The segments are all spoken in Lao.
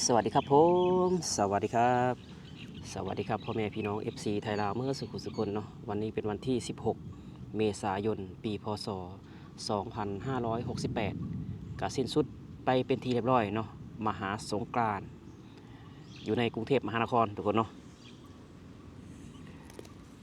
ສະຫວັດດີຄັບຜົມ ສະຫວັດດີຄັບ ສະຫວັດດີຄັບ ພໍ່ແມ່ພີ່ນ້ອງ ເອັຟຊີ ໄທລາວ ເໝິດສູ່ຜູ້ສູ່ຄົນເນາະ. ວັນນີ້ເປັນວັນທີສິບຫົກ ເມສາຍົນ ປີ ພ.ສ. ສອງພັນຫ້າຮ້ອຍຫົກສິບແປດ ກະສິ້ນສຸດໄປເປັນທີ່ຮຽບຮ້ອຍເນາະ ມະຫາສົງການ ຢູ່ໃນກຸງເທບມະຫານະຄອນ ທຸກຄົນເນາະ.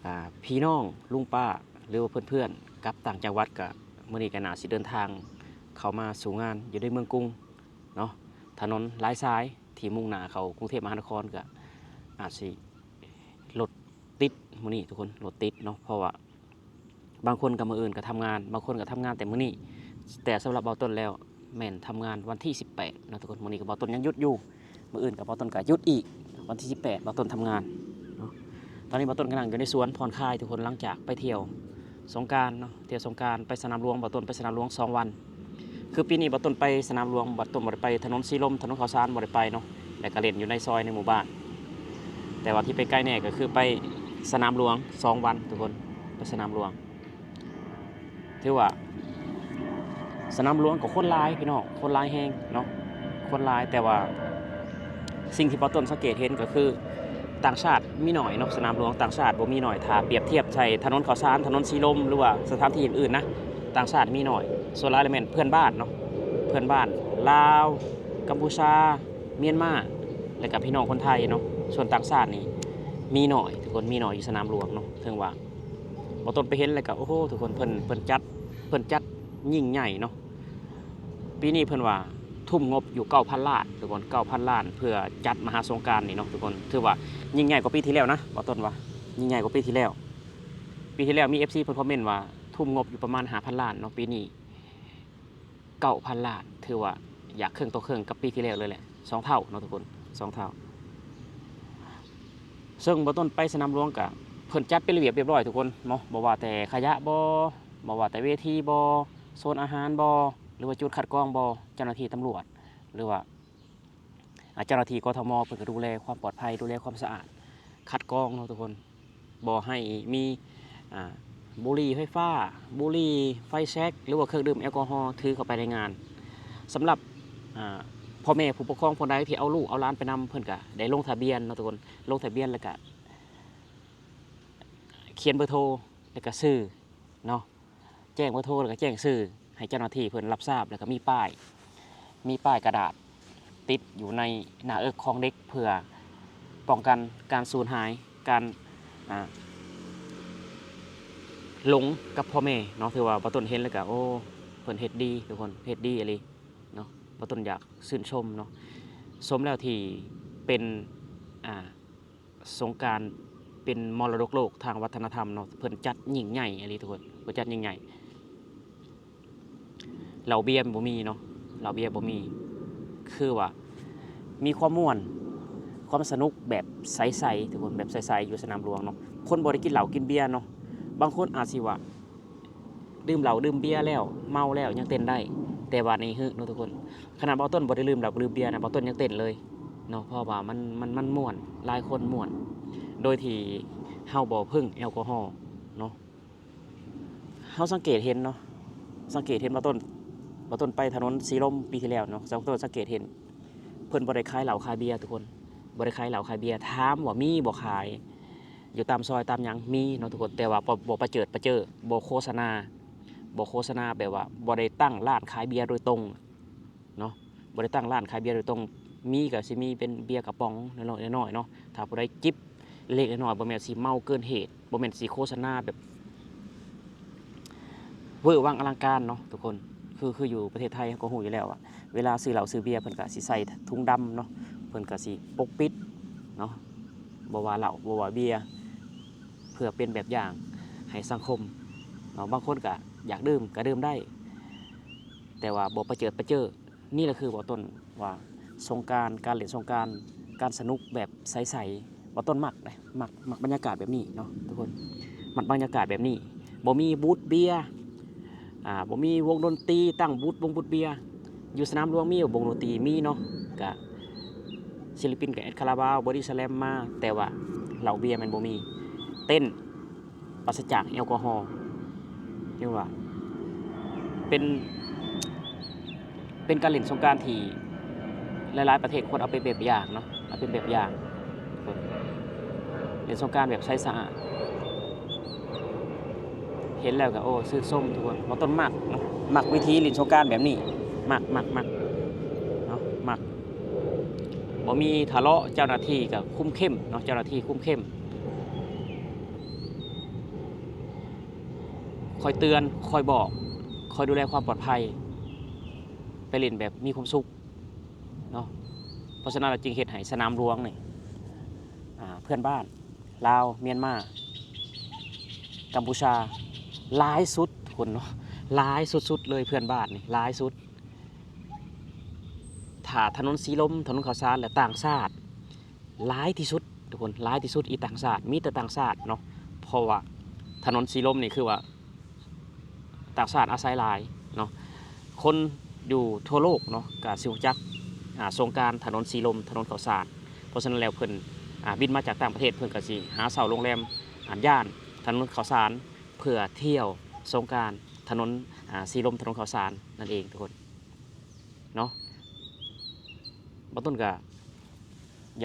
ອ່າ ພີ່ນ້ອງ ລຸງປ້າ ຫຼືວ່າເພື່ອນໆ ກັບຕ່າງຈັງຫວັດ ກະ ມື້ນີ້ກະໜ້າຊິເດີນທາງເຂົ້າມາສູ່ງານຢູ່ໃນເມືອງກຸງເນາະ. ຖະໜົນຫຼາຍສາຍທີ່ມຸ່ງໜ້າເຂົ້າກຸງເທບມະຫານະຄອນ ກະອາດຊິລົດຕິດມື້ນີ້ ທຸກຄົນ ລົດຕິດເນາະ ເພາະວ່າ ບາງຄົນກະມື້ອື່ນກະທຳງານ ບາງຄົນກະທຳງານແຕ່ມື້ນີ້. ແຕ່ສຳລັບບ່າວຕົ້ນແລ້ວ ແມ່ນທຳງານວັນທີສິບແປດເນາະ ທຸກຄົນ. ມື້ນີ້ກະບ່າວຕົ້ນຍັງຢຸດຢູ່ ມື້ອື່ນກະບ່າວຕົ້ນກະຢຸດອີກ ວັນທີສິບແປດບ່າວຕົ້ນທຳງານເນາະ. ຕອນນີ້ບ່າວຕົ້ນກຳລັງຢູ່ໃນສວນຜ່ອນຄາຍ ທຸກຄົນ ຫຼັງຈາກໄປທ່ຽວສົງການເນາະ ທ່ຽວສົງການ ໄປສະໜາມຫຼວງ ບ່າວຕົ້ນໄປສະໜາມຫຼວງສອງວັນ. ຄືປີນີ້ບ່າວຕົ້ນໄປສະໜາມຫຼວງ ບ່າວຕົ້ນບໍ່ໄດ້ໄປຖະໜົນສີລົມ ຖະໜົນເຂົ້າສານບໍ່ໄດ້ໄປເນາະ ແລ້ວກະຫຼິ້ນຢູ່ໃນຊອຍໃນໝູ່ບ້ານ. ແຕ່ວ່າທີ່ໄປໄກແດ່ກະຄືໄປສະໜາມຫຼວງສອງວັນ ທຸກຄົນ ໄປສະໜາມຫຼວງ. ຖືວ່າສະໜາມຫຼວງກະຄົນຫຼາຍພີ່ນ້ອງ ຄົນຫຼາຍແຮງເນາະ ຄົນຫຼາຍ. ແຕ່ວ່າສິ່ງທີ່ບ່າວຕົ້ນສັງເກດເຫັນກະຄື ຕ່າງຊາດມີໜ້ອຍເນາະ ສະໜາມຫຼວງຕ່າງຊາດບໍ່ມີໜ້ອຍ ຖ້າປຽບທຽບໃສ່ຖະໜົນເຂົ້າສານ ຖະໜົນສີລົມ ຫຼືວ່າສະຖານທີ່ອື່ນໆນະ ຕ່າງຊາດມີໜ້ອຍ. ສ່ວນຫຼາຍລະແມ່ນເພື່ອນບ້ານເນາະ ເພື່ອນບ້ານລາວ ກຳພູຊາ ມຽນມາ ແລ້ວກະພີ່ນ້ອງຄົນໄທເນາະ. ສ່ວນຕ່າງຊາດນີ້ມີໜ້ອຍ ທຸກຄົນ ມີໜ້ອຍຢູ່ສະໜາມຫຼວງເນາະ. ເຖິງວ່າບ່າວຕົ້ນໄປເຫັນແລ້ວກະ ໂອ້ໂຫ ທຸກຄົນ ເພິ່ນ ເພິ່ນຈັດ ເພິ່ນຈັດຍິ່ງໃຫຍ່ເນາະ. ປີນີ້ເພິ່ນວ່າທຸ່ມງົບຢູ່ເກົ້າພັນລ້ານ ທຸກຄົນ ເກົ້າພັນລ້ານ ເພື່ອຈັດມະຫາສົງການນີ້ເນາະ ທຸກຄົນ. ຖືວ່າຍິ່ງໃຫຍ່ກວ່າປີທີ່ແລ້ວນະ ບ່າວຕົ້ນວ່າຍິ່ງໃຫຍ່ກວ່າປີທີ່ແລ້ວ. ປີທີ່ແລ້ວມີເອັຟຊີເພິ່ນຄອມເມັນວ່າທຸ່ມງົບຢູ່ປະມານຫ້າພັນລ້ານເນາະ ປີນີ້ ເກົ້າພັນລ້ານ ຖືວ່າຢາກເຄິ່ງຕໍ່ເຄິ່ງກັບປີທີ່ແລ້ວເລີຍແຫຼະ ສອງເທົ່າເນາະ ທຸກຄົນ ສອງເທົ່າ. ເຊິ່ງບ່າວຕົ້ນໄປສະໜາມຫຼວງກະ ເພິ່ນຈັດເປັນລະບຽບລຽບຮ້ອຍ ທຸກຄົນເນາະ ບໍ່ວ່າແຕ່ຂະຫຍະບໍ ບໍ່ວ່າແຕ່ເວທີບໍ ໂຊນອາຫານບໍ ຫຼືວ່າຈຸດຄັດກອງບໍ ເຈົ້າໜ້າທີ່ຕຳຫຼວດ ຫຼືວ່າ ອາ ເຈົ້າໜ້າທີ່ ກທມ ເພິ່ນກະດູແລຄວາມປອດໄພ ດູແລຄວາມສະອາດ ຄັດກອງເນາະ ທຸກຄົນ. ບໍ່ໃຫ້ມີ ອ່າ ບຸຫຼີ່ໄຟຟ້າ ບຸຫຼີ່ ໄຟແຊັກ ຫຼືວ່າເຄື່ອງດື່ມແອລກໍຮໍຖືເຂົ້າໄປໃນງານ. ສຳລັບ ອ່າ ພໍ່ແມ່ຜູ້ປົກຄອງຜູ້ໃດທີ່ເອົາລູກເອົາຫຼານໄປນຳ ເພິ່ນກະໄດ້ລົງທະບຽນເນາະ ທຸກຄົນ ລົງທະບຽນ ແລ້ວກະຂຽນເບີໂທ ແລ້ວກະຊື່ເນາະ ແຈ້ງເບີໂທ ແລ້ວກະແຈ້ງຊື່ ໃຫ້ເຈົ້າໜ້າທີ່ເພິ່ນຮັບຊາບ ແລ້ວກະມີປ້າຍ ມີປ້າຍກະດາດຕິດຢູ່ໃນໜ້າເອິກຂອງເດັກ ເພື່ອປ້ອງກັນການສູນຫາຍ ການ ອ່າ ຫຼົງກັບພໍ່ແມ່ເນາະ. ຖືວ່າບ່າວຕົ້ນເຫັນແລ້ວກະ ໂອ້ ເພິ່ນເຮັດດີ ທຸກຄົນ ເຮັດດີອີ່ຫຼີເນາະ. ບ່າວຕົ້ນຢາກຊື່ນຊົມເນາະ ສົມແລ້ວທີ່ເປັນ ອ່າ ສົງການເປັນມໍລະດົກໂລກທາງວັດທະນະທຳເນາະ. ເພິ່ນຈັດຍິ່ງໃຫຍ່ອີ່ຫຼີ ທຸກຄົນ ເພິ່ນຈັດຍິ່ງໃຫຍ່. ເຫຼົ້າເບຍບໍ່ມີເນາະ ເຫຼົ້າເບຍບໍ່ມີ ຄືວ່າມີຄວາມມ່ວນ ຄວາມສະໜຸກແບບໃສໆ ທຸກຄົນ ແບບໃສໆ ຢູ່ສະໜາມຫຼວງເນາະ. ຄົນບໍ່ໄດ້ກິນເຫຼົ້າກິນເບຍເນາະ ບາງຄົນອາດຊິວ່າ ດື່ມເຫຼົ້າດື່ມເບຍແລ້ວ ເມົາແລ້ວຍັງເຕັ້ນໄດ້ ແຕ່ວ່ານີ້ຫຶເນາະ ທຸກຄົນ. ຂະໜາດບ່າວຕົ້ນບໍ່ໄດ້ດື່ມເຫຼົ້າດື່ມເບຍນະ ບ່າວຕົ້ນຍັງເຕັ້ນເລີຍເນາະ ເພາະວ່າມັນ ມັນ ມັນມ່ວນ ຫຼາຍຄົນມ່ວນ ໂດຍທີ່ເຮົາບໍ່ເພິ່ງແອລກໍຮໍເນາະ. ເຮົາສັງເກດເຫັນເນາະ ສັງເກດເຫັນບ່າວຕົ້ນ ບ່າວຕົ້ນໄປຖະໜົນສີລົມປີທີ່ແລ້ວເນາະ ບ່າວຕົ້ນສັງເກດເຫັນ ເພິ່ນບໍ່ໄດ້ຂາຍເຫຼົ້າຂາຍເບຍ ທຸກຄົນ ບໍ່ໄດ້ຂາຍເຫຼົ້າຂາຍເບຍ. ຖາມວ່າມີບໍ່ຂາຍ ຢູ່ຕາມຊອຍຕາມຫຍັງ ມີເນາະ ທຸກຄົນ ແຕ່ວ່າບໍ່ ບໍ່ປະເຈີດປະເຈີ ບໍ່ໂຄສະນາ ບໍ່ໂຄສະນາ ແບບວ່າບໍ່ໄດ້ຕັ້ງຮ້ານຂາຍເບຍໂດຍຕົງເນາະ ບໍ່ໄດ້ຕັ້ງຮ້ານຂາຍເບຍໂດຍຕົງ. ມີກະຊິມີເປັນເບຍກະປ໋ອງນ້ອຍໆ ນ້ອຍໆເນາະ ຖ້າຜູ້ໃດຈິບເລັກໆ ນ້ອຍໆ ບໍ່ແມ່ນຊິເມົາເກີນເຫດ ບໍ່ແມ່ນຊິໂຄສະນາແບບເວີຫວັງອະລັງການເນາະ ທຸກຄົນ. ຄື ຄືຢູ່ປະເທດໄທເຮົາກະຮູ້ຢູ່ແລ້ວວ່າ ເວລາຊື້ເຫຼົ້າຊື້ເບຍ ເພິ່ນກະຊິໃສ່ຖົງດຳເນາະ ເພິ່ນກະຊິປົກປິດເນາະ ບໍ່ວ່າເຫຼົ້າບໍ່ວ່າເບຍ ເພື່ອເປັນແບບຢ່າງໃຫ້ສັງຄົມເນາະ. ບາງຄົນກະຢາກດື່ມກະດື່ມໄດ້ ແຕ່ວ່າບໍ່ປະເຈີດປະເຈີ. ນີ້ລະຄືບ່າວຕົ້ນວ່າສົງການ ການຫຼິ້ນສົງການ ການສະໜຸກແບບໃສໆ ບ່າວຕົ້ນມັກເດ້ ມັກ ມັກບັນຍາກາດແບບນີ້ເນາະ ທຸກຄົນ ມັກບັນຍາກາດແບບນີ້. ບໍ່ມີບູດເບຍ ອ່າ ບໍ່ມີວົງດົນຕີ ຕັ້ງບູດວົງບູດເບຍ. ຢູ່ສະໜາມຫຼວງມີບໍ່ວົງດົນຕີ? ມີເນາະ ກະ ສິລະປິນກະແອັດຄາລາບາວ ບອດີ້ສະແລມມາ ແຕ່ວ່າເຫຼົ້າເບຍແມ່ນບໍ່ມີ ເຕັ້ນປາສະຈາກແອລກໍຮໍ. ຖືວ່າເປັນ ເປັນການຫຼິ້ນສົງການທີ່ ຫຼາຍໆປະເທດຄວນເອົາເປັນແບບຢ່າງເນາະ ເອົາເປັນແບບຢ່າງ ເປັນ ເປັນສົງການແບບໃສສະອາດ. ເຫັນແລ້ວກໍ ໂອ້ ຊື່ນຊົມທຸກຄົນ ບໍ່ຕ້ອງມັກເນາະ ມັກວິທີຫຼິ້ນສົງການແບບນີ້ ມັກ ມັກ ມັກເນາະ ມັກ ບໍ່ມີທະເລາະ ເຈົ້າໜ້າທີ່ກໍຄຸມເຂັ້ມເນາະ ເຈົ້າໜ້າທີ່ຄຸມເຂັ້ມ. ຄອຍເຕືອນ ຄອຍບອກ ຄອຍດູແລຄວາມປອດໄພ ໄປຫຼິ້ນແບບມີຄວາມສຸກເນາະ. ເພາະສະນັ້ນລະຈຶ່ງເຮັດໃຫ້ສະໜາມຫຼວງນີ້ ອ່າ ເພື່ອນບ້ານ ລາວ ມຽນມາ ກຳປູຊາ ຫຼາຍສຸດທຸກຄົນເນາະ ຫຼາຍສຸດໆເລີຍ ເພື່ອນບ້ານນີ້ຫຼາຍສຸດ. ຖ້າຖະໜົນສີລົມ ຖະໜົນເຂົ້າສານ ແລະ ຕ່າງຊາດ ຫຼາຍທີ່ສຸດທຸກຄົນ ຫຼາຍທີ່ສຸດອີກ ຕ່າງຊາດ ມີແຕ່ຕ່າງຊາດເນາະ. ເພາະວ່າຖະໜົນສີລົມນີ້ຄືວ່າຕ່າງຊາດອາໄສຫຼາຍເນາະ ຄົນຢູ່ທົ່ວໂລກເນາະ ກະຊິຮູ້ຈັກ ອ່າ ສົງການຖະໜົນສີລົມ ຖະໜົນເຂົ້າສານ. ເພາະສະນັ້ນແລ້ວເພິ່ນ ອ່າ ບິນມາຈາກຕ່າງປະເທດ ເພິ່ນກະຊິຫາເຊົ່າໂຮງແຮມ ອ່າ ຍ່ານຖະໜົນເຂົ້າສານ ເພື່ອທ່ຽວສົງການຖະໜົນ ອ່າ ສີລົມ ຖະໜົນເຂົ້າສານນັ້ນເອງທຸກຄົນເນາະ. ບ່າວຕົ້ນກະ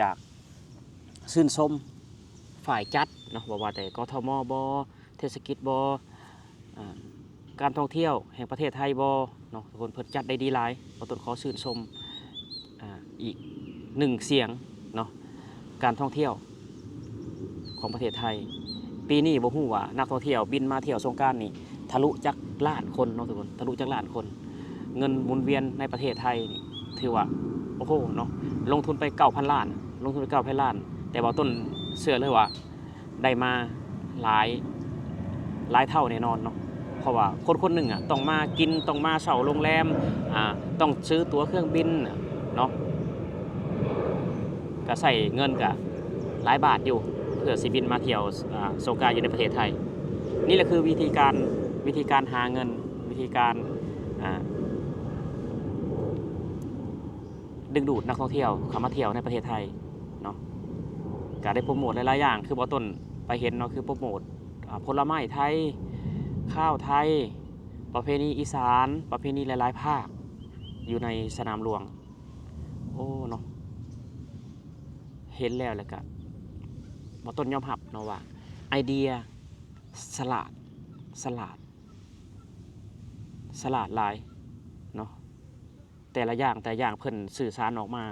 ຢາກຊື່ນຊົມຝ່າຍຈັດເນາະ ບໍ່ວ່າແຕ່ ກທມ ບໍ ເທດສະກິດບໍ ອ່າ ການທ່ອງທ່ຽວແຫ່ງປະເທດໄທບໍເນາະ ທຸກຄົນ ເພິ່ນຈັດໄດ້ດີຫຼາຍ. ບ່າວຕົ້ນຂໍຊື່ນຊົມ ອ່າ ອີກໜຶ່ງສຽງເນາະ ການທ່ອງທ່ຽວຂອງປະເທດໄທ. ປີນີ້ບໍ່ຮູ້ວ່ານັກທ່ອງທ່ຽວບິນມາທ່ຽວສົງການນີ້ ທະລຸຈັກລ້ານຄົນເນາະທຸກຄົນ ທະລຸຈັກລ້ານຄົນ. ເງິນໝູນວຽນໃນປະເທດໄທນີ້ຖືວ່າ ໂອ້ໂຫເນາະ ລົງທຶນໄປເກົ້າພັນລ້ານ ລົງທຶນໄປເກົ້າພັນລ້ານ ແຕ່ວ່າຕົ້ນເຊື່ອເລີຍວ່າໄດ້ມາຫຼາຍ ຫຼາຍເທົ່າແນ່ນອນເນາະ. ເພາະວ່າຄົນຄົນໜຶ່ງອະ ຕ້ອງມາກິນ ຕ້ອງມາເຊົ່າໂຮງແຮມ ອ່າ ຕ້ອງຊື້ຕົ໋ວເຄື່ອງບິນເນາະ ກະໃຊ້ເງິນກະຫຼາຍບາດຢູ່ ເພື່ອຊິບິນມາທ່ຽວ ອ່າ ສົງການຢູ່ໃນປະເທດໄທ. ນີ້ແຫຼະຄືວິທີການ ວິທີການຫາເງິນ ວິທີການ ອ່າ ດຶງດູດນັກທ່ອງທ່ຽວເຂົ້າມາທ່ຽວໃນປະເທດໄທເນາະ. ກະໄດ້ໂປຣໂມດຫຼາຍໆຢ່າງ ຄືບ່າວຕົ້ນໄປເຫັນເນາະ ຄືໂປຣໂມດ ອ່າ ຜົນລະໄມ້ໄທ ຄາວໄທ ປະເພນີອີສານ ປະເພນີຫຼາຍໆພາກ ຢູ່ໃນສະໜາມຫຼວງ. ໂອ້ເນາະ ເຫັນແລ້ວ ແລ້ວກະ ບ່າວຕົ້ນຍອມຮັບເນາະວ່າ ໄອເດຍສະຫຼາດ ສະຫຼາດ ສະຫຼາດຫຼາຍເນາະ. ແຕ່ລະຢ່າງ ແຕ່ລະຢ່າງເພິ່ນສື່ສານອອກມາ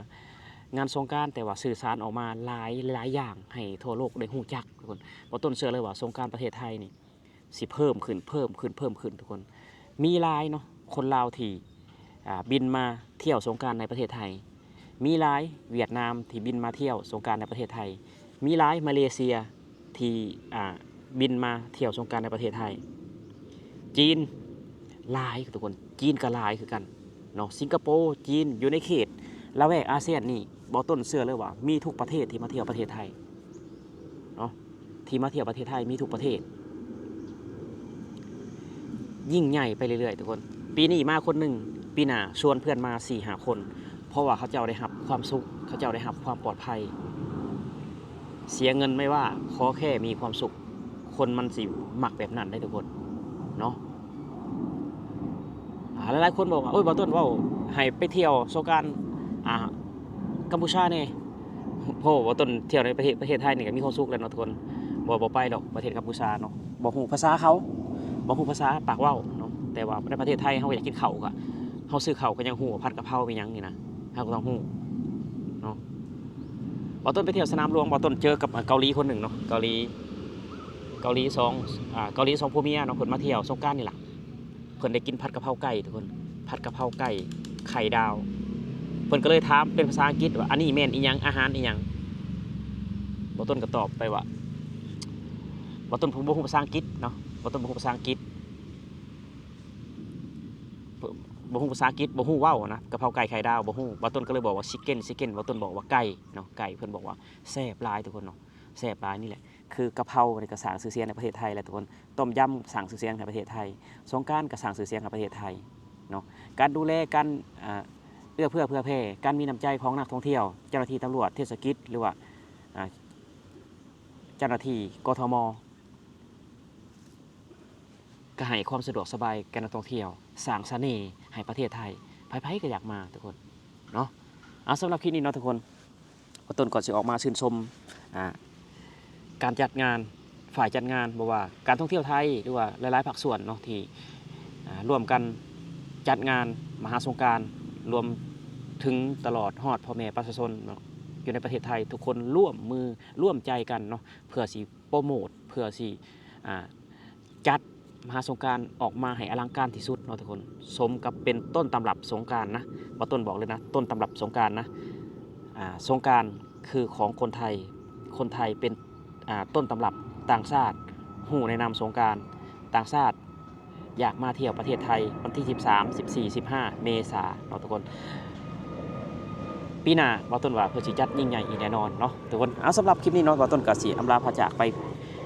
ງານສົງການ ແຕ່ວ່າສື່ສານອອກມາຫຼາຍ ຫຼາຍຢ່າງໃຫ້ທົ່ວໂລກໄດ້ຮູ້ຈັກທຸກຄົນ. ບ່າວຕົ້ນເຊື່ອເລີຍວ່າສົງການປະເທດໄທນີ້ ຊິເພີ່ມຂຶ້ນ ເພີ່ມຂຶ້ນ ເພີ່ມຂຶ້ນທຸກຄົນ. ມີຫຼາຍເນາະ ຄົນລາວທີ່ ອ່າ ບິນມາທ່ຽວສົງການໃນປະເທດໄທ, ມີຫຼາຍຫວຽດນາມທີ່ບິນມາທ່ຽວສົງການໃນປະເທດໄທ, ມີຫຼາຍມາເລເຊຍທີ່ ອ່າ ບິນມາທ່ຽວສົງການໃນປະເທດໄທ. ຈີນຫຼາຍທຸກຄົນ, ຈີນກໍຫຼາຍຄືກັນເນາະ. ສິງກະໂປ, ຈີນ ຢູ່ໃນເຂດລະແວກອາຊຽນນີ້ ບ່າວຕົ້ນເຊື່ອເລີຍວ່າມີທຸກປະເທດທີ່ມາທ່ຽວປະເທດໄທ. ເນາະ ທີ່ມາທ່ຽວປະເທດໄທມີທຸກປະເທດ, ຍິ່ງໃຫຍ່ໄປເລື້ອຍໆທຸກຄົນ. ປີນີ້ມາຄົນໜຶ່ງ, ປີໜ້າຊວນເພື່ອນມາສີ່ຫ້າຄົນ, ເພາະວ່າເຂົາເຈົ້າໄດ້ຮັບຄວາມສຸກ, ເຂົາເຈົ້າໄດ້ຮັບຄວາມປອດໄພ. ເສຍເງິນໄມ່ວ່າ, ຂໍແຄ່ມີຄວາມສຸກ, ຄົນມັນຊິມັກແບບນັ້ນໄດ໋ທຸກຄົນເນາະ. ອ່າ ຫຼາຍໆຄົນບອກວ່າ ໂອ້ຍ ບ່າວຕົ້ນເວົ້າໃຫ້ໄປທ່ຽວສົງການ ອ່າ ກຳປູຊາແດ່. ໂອ້ ບ່າວຕົ້ນທ່ຽວໃນປະເທດ ປະເທດໄທນີ້ກໍມີຄວາມສຸກແລ້ວເນາະທຸກຄົນ. ບໍ່ ບໍ່ໄປດອກປະເທດກຳປູຊາເນາະ, ບໍ່ຮູ້ພາສາເຂົາ, ບໍ່ຮູ້ພາສາປາກເວົ້າເນາະ. ແຕ່ວ່າໃນປະເທດໄທເຮົາກໍຢາກກິນເຂົ້າ, ກໍເຮົາຊື້ເຂົ້າກໍຍັງຮູ້ວ່າຜັດກະເພົາແມ່ນຫຍັງນີ້ນະ, ເຮົາກໍຕ້ອງຮູ້ເນາະ. ບ່າວຕົ້ນໄປທ່ຽວສະໜາມຫຼວງ, ບ່າວຕົ້ນເຈີກັບ ອາ ເກົາຫຼີຄົນໜຶ່ງເນາະ, ເກົາຫຼີ ເກົາຫຼີສອງ ອາ ເກົາຫຼີສອງຜົວເມຍເນາະ, ເພິ່ນມາທ່ຽວສົງການນີ້ລະ. ເພິ່ນໄດ້ກິນຜັດກະເພົາໄກ່ທຸກຄົນ, ຜັດກະເພົາໄກ່ໄຂ່ດາວ. ເພິ່ນກໍເລີຍຖາມເປັນພາສາອັງກິດວ່າ ອັນນີ້ແມ່ນອີ່ຫຍັງ, ອາຫານອີ່ຫຍັງ? ບ່າວຕົ້ນກໍຕອບໄປວ່າ ບ່າວຕົ້ນບໍ່ຮູ້ພາສາອັງກິດເນາະ, ບ່າວຕົ້ນບໍ່ຮູ້ພາສາອັງກິດ, ບໍ່ ບໍ່ຮູ້ພາສາອັງກິດ, ບໍ່ຮູ້ເວົ້ານະ, ກະເພົາໄກ່ໄຂ່ດາວ ບໍ່ຮູ້. ບ່າວຕົ້ນກໍເລີຍບອກວ່າ ຊິກເກັນ ຊິກເກັນ, ບ່າວຕົ້ນບອກວ່າໄກ່ເນາະ, ໄກ່. ເພິ່ນບອກວ່າແຊບຫຼາຍທຸກຄົນເນາະ, ແຊບຫຼາຍ. ນີ້ແຫຼະ ຄືກະເພົານີ້ກໍສ້າງຊື່ສຽງໃນປະເທດໄທແຫຼະທຸກຄົນ, ຕົ້ມຢຳສ້າງຊື່ສຽງໃຫ້ປະເທດໄທ, ສົງການກໍສ້າງຊື່ສຽງໃຫ້ປະເທດໄທເນາະ. ການດູແລ ການ ເອື້ອເຟື້ອເຜື່ອແຜ່, ການມີນ້ຳໃຈຂອງນັກທ່ອງທ່ຽວ, ເຈົ້າໜ້າທີ່ຕຳຫຼວດ ເທດສະກິດ ຫຼືວ່າ ເຈົ້າໜ້າທີ່ ກທມ ກໍໃຫ້ຄວາມສະດວກສະບາຍແກ່ນັກທ່ອງທ່ຽວ, ສ້າງສະເໜ່ໃຫ້ປະເທດໄທ, ໃຜໆກໍຢາກມາທຸກຄົນເນາະ. ເອົາ ສຳລັບຄລິບນີ້ເນາະທຸກຄົນ ບ່າວຕົ້ນກໍຊິອອກມາຊື່ນຊົມ ອ່າ ການຈັດງານ ຝ່າຍຈັດງານ ບໍ່ວ່າການທ່ອງທ່ຽວໄທ ຫຼືວ່າຫຼາຍໆພາກສ່ວນເນາະ ທີ່ ອ່າ ຮ່ວມກັນຈັດງານມະຫາສົງການ ລວມເຖິງຕະຫຼອດຮອດພໍ່ແມ່ປະຊາຊົນເນາະ ຢູ່ໃນປະເທດໄທ ທຸກຄົນຮ່ວມມືຮ່ວມໃຈກັນເນາະ ເພື່ອຊິໂປຣໂມດ ເພື່ອຊິ ອ່າ ຈັດມະຫາສົງການອອກມາໃຫ້ອະລັງການທີ່ສຸດເນາະທຸກຄົນ ສົມກັບເປັນຕົ້ນຕຳລັບສົງການນະ ບ່າວຕົ້ນບອກເລີຍນະ ຕົ້ນຕຳລັບສົງການນະ ອ່າ ສົງການຄືຂອງຄົນໄທ ຄົນໄທເປັນ ອ່າ ຕົ້ນຕຳລັບ ຕ່າງຊາດຮູ້ໃນນາມສົງການ ຕ່າງຊາດຢາກມາທ່ຽວປະເທດໄທ ວັນທີສິບສາມ ສິບສີ່ ສິບຫ້າ ເມສາເນາະທຸກຄົນ. ປີໜ້າບ່າວຕົ້ນວ່າເພິ່ນຊິຈັດຍິ່ງໃຫຍ່ອີກແນ່ນອນເນາະທຸກຄົນ. ເອົາ ສຳລັບຄລິບນີ້ເນາະ ບ່າວຕົ້ນກໍຊິອຳລາພາຈາກໄປ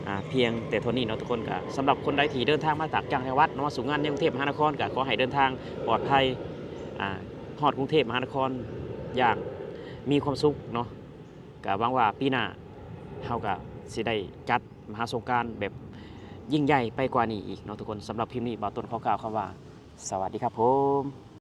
ອ່າ ພຽງແຕ່ເທົ່ານີ້ເນາະທຸກຄົນ. ກໍສຳລັບຄົນໃດທີ່ເດີນທາງມາຈາກຕ່າງຈັງຫວັດເນາະ ມາສູ່ງານໃນກຸງເທບມະຫານະຄອນ ກໍຂໍໃຫ້ເດີນທາງປອດໄພ ອ່າ ຮອດກຸງເທບມະຫານະຄອນຢ່າງມີຄວາມສຸກເນາະ. ກໍຫວັງວ່າປີໜ້າເຮົາກໍຊິໄດ້ຈັດມະຫາສົງການແບບຍິ່ງໃຫຍ່ໄປກວ່ານີ້ອີກເນາະທຸກຄົນ. ສຳລັບຄລິບນີ້ບ່າວຕົ້ນຂໍກ່າວຄຳວ່າ ສະຫວັດດີຄັບຜົມ.